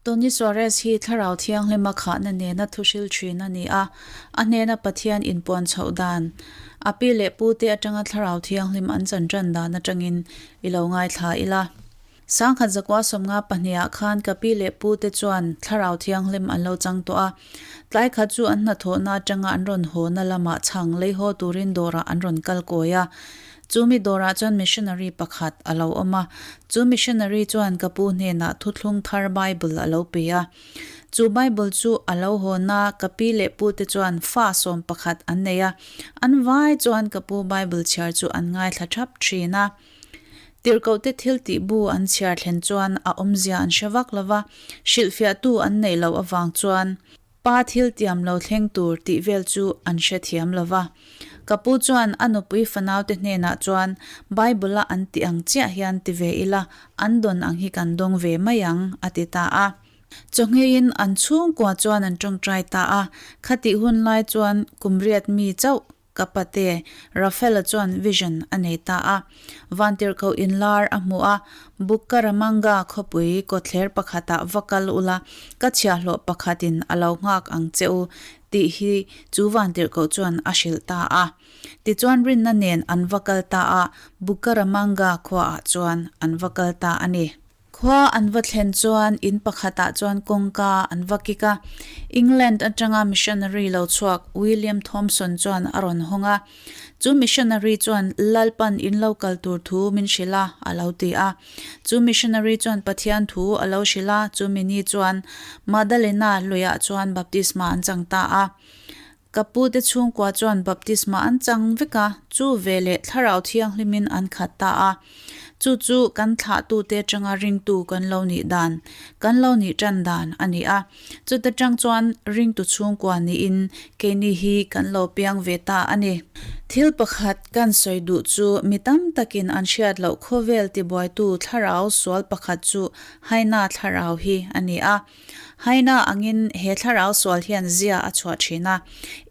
Tony Suarez hi Thlarau Thianghlima khahna nena thuhril thin a ni a, a hnena Pathian inpuan chhoh dan, a pi leh pute atanga Thlarau Thianghlim an chan tan dan atangin i lo ngaithla ila. Sangkhat zakua sawmnga pahnihah khan ka pi leh pute chuan Thlarau Thianghlim an lo chang tawh a, tlai khat chu an hnathawhna atanga an rawn hawna lamah chhang lei haw turin dawrah an rawn kal kawi a. Chu mi dawrah chuan missionary pakhat a lo awm a, chu missionary chuan ka pu hnenah thuthlung thar Bible a lo pe a. Chu Bible chu a lo hawn a, ka pi leh pute chuan fa 11 an nei a, an vai chuan ka pu Bible chhiar chu an ngaithla thap thin a. Tirhkohte thil tih bu an chhiar thlen chuan a awmzia an hre vak lo va, hrilhfiahtu an neih loh avang chuan Pa thil tiam lo thleng tur tih vel chu an hrethiam lo va. Ka pu chuan a nupui fanaute hnenah chuan Bible-a an tih ang chiah hian ti ve ila, an dawn ang hi kan dawng ve mai ang, a ti ta a. Chawhngeiin an chhungkua chuan an tawngtai ta a, khatih hun lai chuan kum riat mi chauh Ka pate, Rafaela chuan vision a nei ta a. Vantirhkoh inlar a hmu a, Bucaramanga khawpui kawtthler pakhatah va kal ula, ka chhiahhlawh pakhatin a lo nghak ang che u, tih hi chu vantirhkoh chuan a hrilh ta a. Tichuan rinna nen an va kal ta a, Bucaramanga khuaah chuan an va kal ta a ni. Khua an va thlen chuan in pakhatah chuan kawngka an va kik a. England atanga missionary lo chhuak William Thomson chuan a rawn hawng a. Chu missionary chuan Lalpan in lo kal tur thu min hrilh a, a lo ti a. Chu missionary chuan Pathian thu a lo hrilh a, chu mini chuan Magdalena luiah chuan baptisma an chang ta a. Ka pute chhungkua chuan baptisma an chang vek a, chu veleh Thlarau Thianghlimin an khat ta a. Chu chu kan thlahtute atanga ringtu kan lo nih dan, kan lo nih tan dan a ni a. Chuta tang chuan ringtu chhungkua niin keini hi kan lo piang ve ta a ni. Thil pakhat kan sawi duh chu mi tam takin an hriat loh khawvel tibuaitu thlarau sual pakhat chu Haina thlarau hi a ni a. Haina angin he thlarau sual hian zia a chhuah thin a,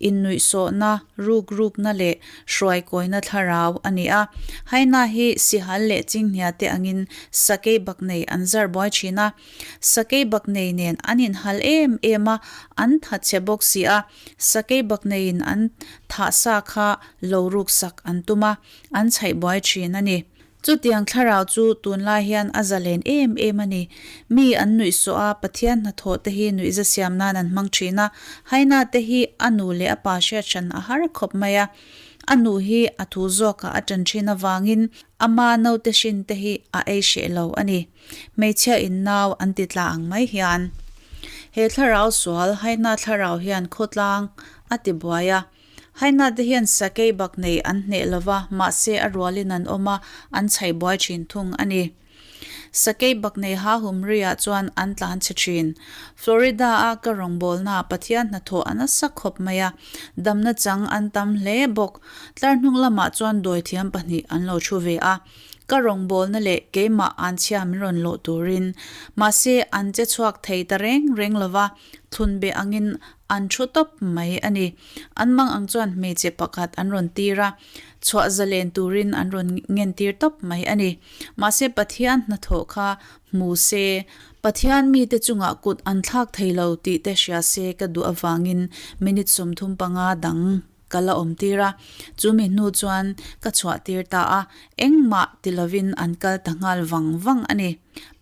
innuihsawhna, rukrukna leh hruaikawina thlarau a ni a. Haina hi sihal leh chinghnia te angin sakei bak nei an zar buai thin a. Sakei bak nei nen an inhal em em a, an tha chhe bawk si a. Sakei bak neiin an thah sa kha lo ruksak an tum a, an chhaih buai thin a ni. Chutiang thlarau chu tunlai hian a zalen em em a ni. Mi an nuihsawh a, Pathian hnathawh te hi nuihza siam nan an hmang thin a, Haina te hi a nu leh a pa hriat hran a har khawp mai a. A nu hi a thu zawkah a tan thin avangin ama naute hrin te hi a ei hreh lo a ni. Hmeichhia in nau an ti tla ang mai hian. He thlarau sual Haina thlarau hian khawtlang a ti buai a. Haina te hian sakei bak nei an hneh lo va, mahse a rualin an awm a, an chhaih buai thin thung a ni. Sakei bak nei ha hum riah chuan an tlan chhe thin. Florida a ka rawngbawlnaah Pathian hnathawh a nasa khawp mai a, damna chang an tam hle bawk. Tlar hnung lamah chuan dawithiam pahnih an lo thu ve a. Ka rawngbawlna leh keimah an chhia min rawn lawh turin. Mahse an che chhuak thei ta reng reng lo va, thlun be angin An thu tawp mai a ni. An mang ang chuan hmeichhe pakhat an rawn tir a, chhuah zalen turin an rawn ngen tir tawp mai a ni. Mahse Pathian hnathawh kha hmu se, Pathian mite chungah kut an thlak thei lo tih te hria se ka duh avangin minute 35 dang ka la awm tir a. Chu mi hnu chuan ka chhuah tir ta a, engmah ti lovin an kal ta nghal vang vang a ni.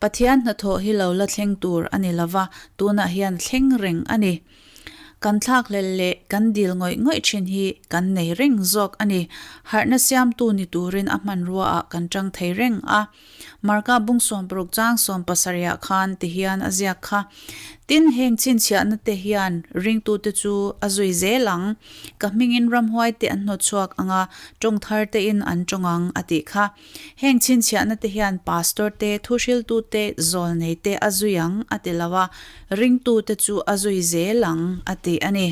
Pathian hnathawh hi lo la thleng tur a ni lova, tunah hian thleng reng a ni. Kan thlakhlel leh kan dil ngawih ngawih thin hi kan nei reng zawk a ni. Harhna siamtu ni turin a hmanrua ah kan tang thei reng a. Marka bung 60 chang 70 ah khan ti hian a ziak kha. Tin, heng chhinchhiahna te hian ringtute chu a zui zel ang. Ka hmingin ramhuai te an hnawtchhuak ang a, tawng thar tein an tawng ang a tih kha. Heng chhinchhiahna te hian pastor te, thuhriltu te, zawlnei te a zui ang a ti lo a, ringtu te chu a zui zel ang a ti a ni.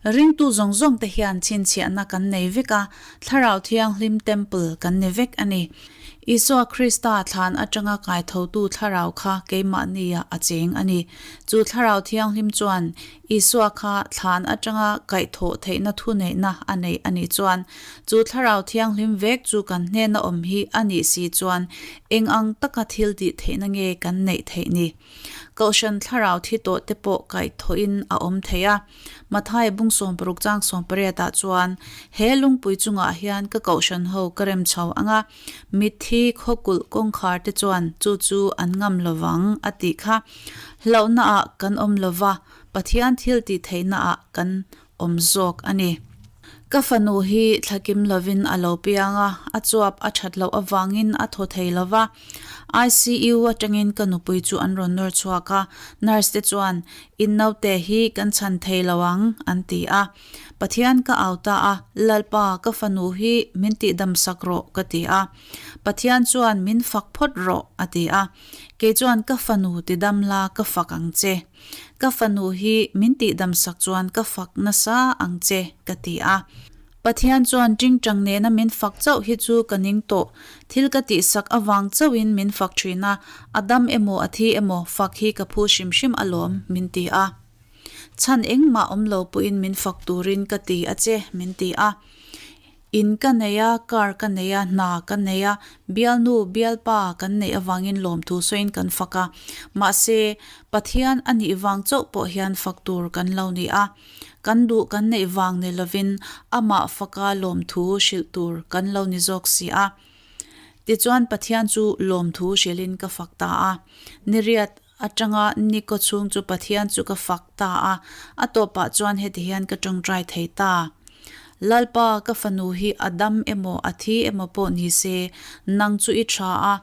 Ringtu zawng zawng te hian chhinchhiahna kan nei vek a, Thlarau Thianghlim Temple kan ni vek a ni. Isua Krista thlan atanga kaithotu thlarau kha keimahniah a cheng a ni. Chu Thlarau Thianghlim chuan Isua kha thlan atanga kaihthawh theihna thuneihna a nei a nih chuan, chu Thlarau Thianghlim vek chu kan hnena awm hi a nih si chuan eng ang taka thil tih theihna nge kan neih theih ni? Kohhran thlarau thi tawh te pawh kaihthawhin a awm thei a. Mathai bung 60 chang 18 ah chuan, He lungpui chungah hian ka kohhran ho ka rem chho ang a, mitthi khawkulh kawngkhar te chuan chu chu an ngam lo vang, a tih kha. Hlauhna ah kan awm lo va, Pathian thil tih theihna ah kan awm zawk a ni. Ka fanu hi thlakim lovin a lo piang a, a chuap a that loh avangin a thaw thei lo va. ICU atangin ka nupui chu an rawn nawr chhuak a, nurse te chuan, In naute hi kan chhan thei lo ang, an ti a. Pathian ka au ta a, Lalpa, ka fanu hi min tihdam sak rawh, ka ti a. Pathian chuan min fak phawt rawh, a ti a. Kei chuan ka fanu tidam la ka fak ang che. Ka fanu hi min tihdam sak chuan ka fak nasa ang che, ka ti a. Pathian chuan tingtang nena min fak chauh hi chu ka ning tawh. Thil ka tihsak avang chauhin min fak thin a, a dam emaw a thi emaw fak hi ka phu hrim hrim alawm, min ti a. Chhan engmah awm lo pawhin min fak turin ka ti a che, min ti a. In ka nei a, car ka nei a, hna ka nei a, bialnu, bialpa kan neih avangin lawmthu sawiin kan fak a. Mahse, Pathian a nih vang chauh pawh hian fak tur kan lo ni a. Kan duh kan neih vang ni lovin amah faka lawmthu hrilh tur kan lo ni zawk si a. Tichuan Pathian chu lawmthu hrilhin ka fak ta a. Niriat Atanga Niko chhung chu Pathian chu ka fak ta a, a tawpah chuan heti hian ka tawngtai thei ta. Lalpa, ka fanu hi a dam emaw a thi emaw pawh ni se, nang chu i tha a,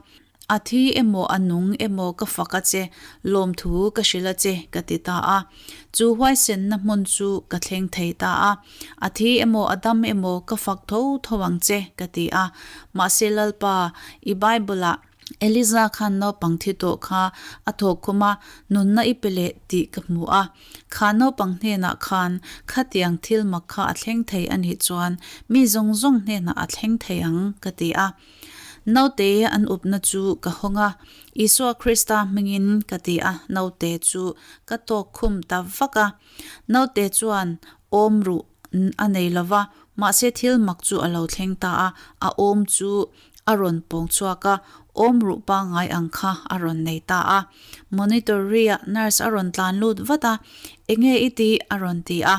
a thi emaw a nung emaw ka fak a che, lawmthu ka hrilh a che, ka ti ta a. Chu huaisenna hmun chu ka thleng thei ta a, a thi emaw a dam emaw ka fak tho tho ang che, ka ti a. Mahse Lalpa, i Bible-ah, Eliza khan naupang thi tawh kha a thawk khum a, nunna i pe leh tih ka hmu a. Kha naupang hnenah khan khatiang thil mak kha a thleng thei a nih chuan mi zawng zawng hnenah a thleng thei ang ka ti a. Naute an upna chu ka hawng a, Isua Krista hmingin ka ti a, naute chu ka tawk khum ta vak a. Naute chuan awm ruh a nei lo va, mahse thil mak chu a lo thleng ta a, a awm chu a rawn pawng chhuak a, awm ruh pangngai ang kha a rawn nei ta a. Monitor ri-ah nurse a rawn tlan lut vat a, Enge i tih? a rawn ti a.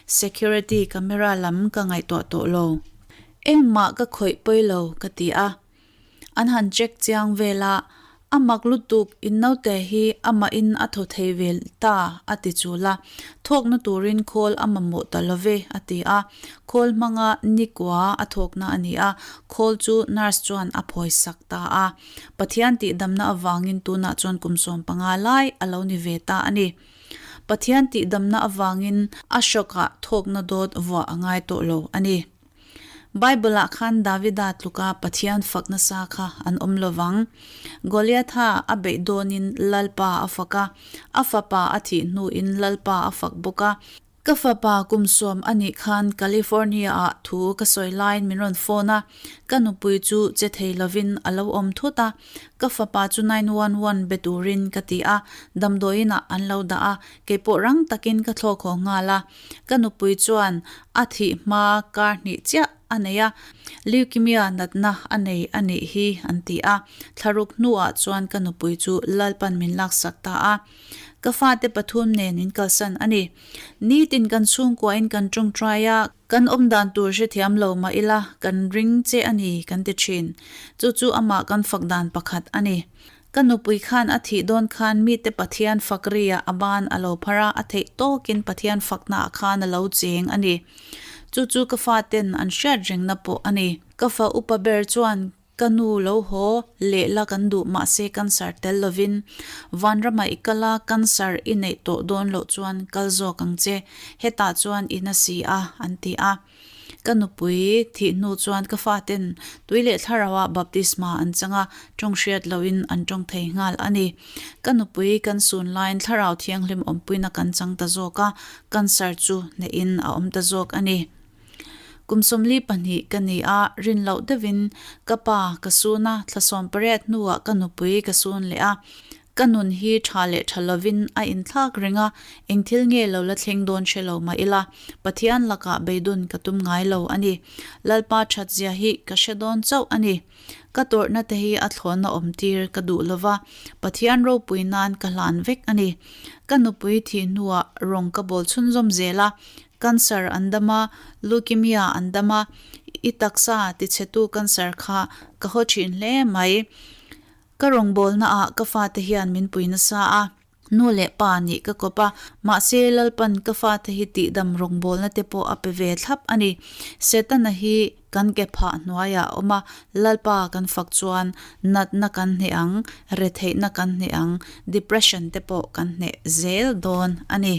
Security camera lam ka ngaihtuah tawh lo. Engmah ka khawih pawi lo ka ti a. An han check chiang vel a, A mak lutuk, in naute hi amahin a thaw thei ve ta, a ti chul a. Thawkna turin khawl a mamawh ta lo ve, a ti a. Khawl hmanga nikua a thawkna a ni a, khawl chu nurse chuan a phawisak ta a. Pathian tihdamna avangin tunah chuan kum 15 lai a lo ni ve ta a ni. Pathian tihdamna avangin a hrawkah thawkna dawt vuah a ngai tawh lo a ni. Bible-ah khan Davida tluka Pathian fak nasa kha an awm lo vang. Goliatha a beih dawnin Lalpa a fak a, a fapa a thih hnuin Lalpa a fak bawk a. Ka fapa kum sawm a nih khan California-ah thu ka sawi laiin min rawn phone a, ka nupui chu che thei lovin a lo awm thut a. Ka fapa chu 911 be turin ka ti a, damdawiinah an lo dah a, keipawh rang takin ka thlawk haw nghal a. Ka nupui chuan a thih hma kar hnih chiah a nei a, leukemia natna a nei a nih hi an ti a. Thlaruk hnuah chuan ka nupui chu Lalpan min laksak ta a. Ka fate pathum nen in kalsan a ni. Nitin kan chhungkuain kan tawngtai a, kan awmdan tur hrethiam lo mah ila kan ring che a ni kan ti thin. Chu chu amah kan fak dan pakhat a ni. Ka nupui khan a thih dawn khan mite Pathian fak riah a ban a lo phar a, a theih tawkin Pathian faknaah khan a lo cheng a ni. Chu chu ka faten an hriat rengna pawh a ni. Ka fa upa ber chuan ka nu lo haw leh la kan duh mahse cancer tel lovin vanramah i kal a, cancer i neih tawh dawn loh chuan kal zawk ang che, hetah chuan i na si a, an ti a. Ka nupui thih hnu chuan ka faten tui leh thlarauah baptisma an chang a, tawng hriat lohin an tawng thei nghal a ni. Ka nupui kan sun laiin thlarau thianghlim awmpuina kan chang ta zawk a, cancer chu hnehin a awm ta zawk a ni. Kum 42 ka ni a, rin loh deuhin ka pa ka sun a, thla 18 hnuah ka nupui ka sun leh a. Ka nun hi tha leh tha lovin a inthlak reng a, eng thil nge lo la thleng dawn hre lo mah ila, Pathian lakah beidun ka tum ngai lo a ni. Lalpa that zia hi ka hre dawn chauh a ni. Ka tawrhna te hi a thlawhna awm tir ka duh lova, Pathian ropui nan ka hlan vek a ni. Ka nupui thih hnuah rawng ka bawl chhunzawm zel a, cancer an dam a, leukemia an dam a, i taksa tichhetu cancer kha ka haw thin hle mai. Ka rawngbawlna ah ka fate hian min pui nasa a, nu leh pa nih ka kawp a, mahse Lalpan ka fate hi tihdam rawngbawlna te pawh a pe ve thlap a ni. Setana hi kan ke phah hnuaiah a awm a, Lalpa kan fak chuan natna kan hneh ang, retheihna kan hneh ang, depression te pawh kan hneh zel dawn a ni.